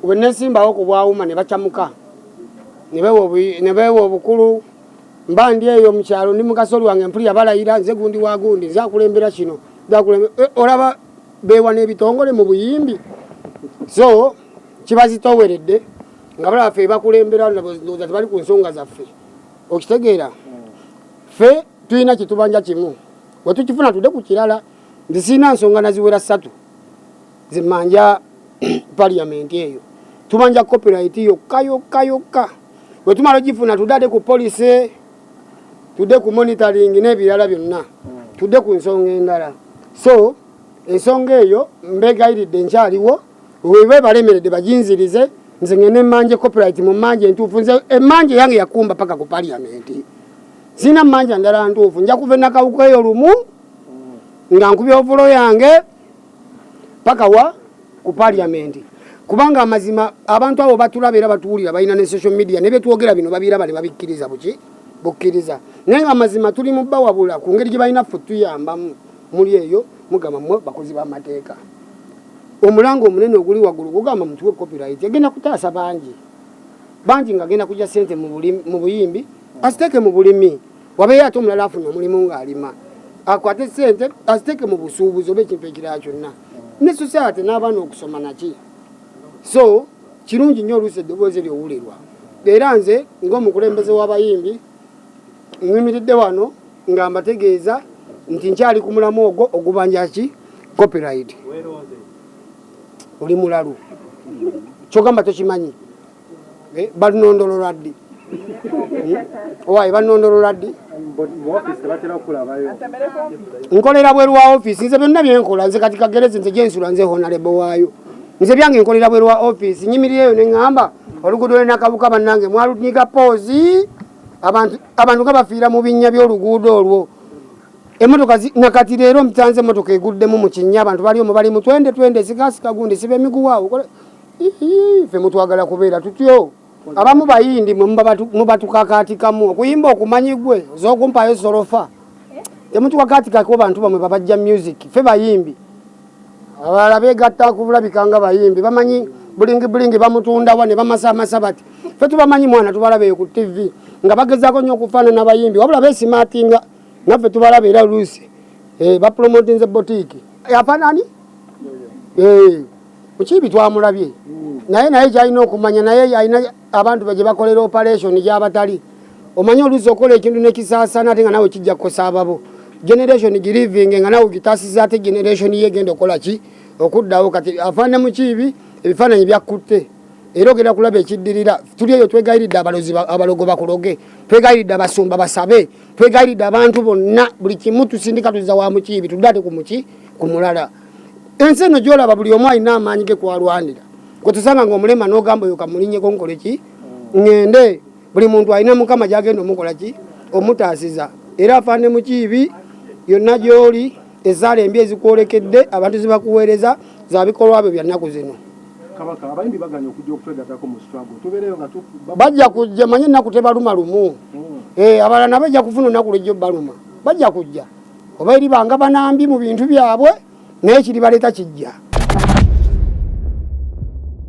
Bwe nesimbawo ku bwawuma ne bacamuka ne beewa obukulu. Mba ndi eyo mu kyalo, ndi mu kasoli wange, mpulira balayira, nze gundi wa gundi, nze akulembera kino. Olaba beewa n'ebitongole mu buyimbi, so kibazitooweredde nga balaba ffe bakulembera, ndowooza tebali ku nsonga zaffe. Okitegeera, ffe tulina kitubanja kimu, wetukifuna tudde ku kirala. Nze sirina nsonga naziwera ssatu zemmanja parliament eyo. Tubanja copyright yokka yokka yokka. Bwe tumala ogifuna, tudde ate ku policy, tudde ku monitoring n'ebirala byonna, tudde ku nsonga endala. So ensonga eyo mbegayiridde, nkyaliwo. Weba balemeredde, baginzirize, nze ngende mmanje copyright mu mmanja entuufu. Nze emmanja yange yakumba paka ku parliament, sirina mmanja ndala ntuufu. Nja kuva enakawuka eyo lumu nga nkubya ovulo yange paka wa ku parliament, kubanga amazima abantu abo batulaba era batuwulira, balina ne social media, ne byetwogera bino babiraba ne babikkiriza buki bukkiriza. Naye nga amazima tuli mu bawabula ku ngeri gye balina ffe tuyambamu. Muli eyo mugamba mmwe bakozi b'amateeka, omulanga omunene oguli waggulu gugamba mutuwe copyright, egenda kutaasa bangi bangi, nga agenda kujja sente mu buyimbi aziteeke mu bulimi, wabeeyo ate omulala afuna omulimu ng'alima, akwate sente aziteeke mu busuubuzi oba ekintu ekirala kyonna, ne society n'abaana okusoma naki. So kirungi nnyo oluusi eddoboozi eryowulirwa. Era nze ng'omukulembeze w'abayimbi nyimiridde wano nga mbategeeza nti nkyali ku mulamu ogwo ogubanja ki copyright. Oli mulalu, kyogamba tokimanyi. Banondolola ddi? Owaye banondolola ddi? Mu office tebatera kulabayo. Nkolera bweru wa office. Nze byonna byenkola, nze kati kagerezi, nze gyensula, nze honorable waayo. Nze byange nkolera bweru wa office. Nyimirireyo neŋŋamba oluguudo lwenakabuka, bannange, mwalunyiga poozi, abantu nga bafiira mu binnya by'oluguudo olwo. Emotoka nakati leero mutanze emotoka eguddemu mu kinnya, abantu bali omwo bali mu twende twende, sikasika gundi, siba emiguwaawo. Ffe mutwagala kubeera tutyo. Abamu bayindi mwe mubatukakaatikamu okuyimba okumanyi gwe ozokumpayo solofa, temutukakaatikako bantu bamwe babajja music. Ffe bayimbi, abalala begatta kulabika nga bayimbi, bamanyi bulingi bulingi bamutundawa ne bamasamasa bati. Ffe tubamanyi mwana, tubalaba eyo ku TV nga bagezaako nnyo okufaanana bayimbi, wabula besimaatinga. Naffe tubalaba era luusi bapromotinze botiiki afaanani mukiibi twamulabye naye. Naye kyalina okumanya, naye alina abantu be gye bakolera operation gyabatali. Omanyi oluusi okola ekintu nekisaasana, ate nga nawe kijja kukosa ababo generation girivinge, nga nawe gitaasiza ate generation ye egenda okukola ki okuddawo. Kati afaanane mukiibi, ebifaananyi byakkutte era ogenda kulaba ekiddirira. Tuli eyo twegayiridde abalozi abalogo bakuloge, twegayiridde abasumba basabe, twegayiridde abantu bonna, buli kimu tusindika tuzza wa mukiibi, tudde ate ku muki ku mulala. Ensi eno gyolaba, buli omu alina amaanyi ge kwalwanira. Gwe tusanga nga omulema n'ogamba oyo kamulinyeko nkole ki ŋŋende. Buli muntu alina Mukama gyagenda omukola ki omutaasiza. Era afaane mukiibi, yonna gy'oli, ezaala embi ezikwolekedde abantu zibakuweereza za bikolwa byo bya nnaku zino. Kabaka, abayimbi baganya okujja okutwegattako mu struggle, tubeereyo nga Bajja kujja, manye ennaku tebaluma lumu. Abalala nabo ejja kufuna olunaku lwejja baluma, bajja kujja oba eribanga banambi mu bintu byabwe, naye kiribaleeta kijja.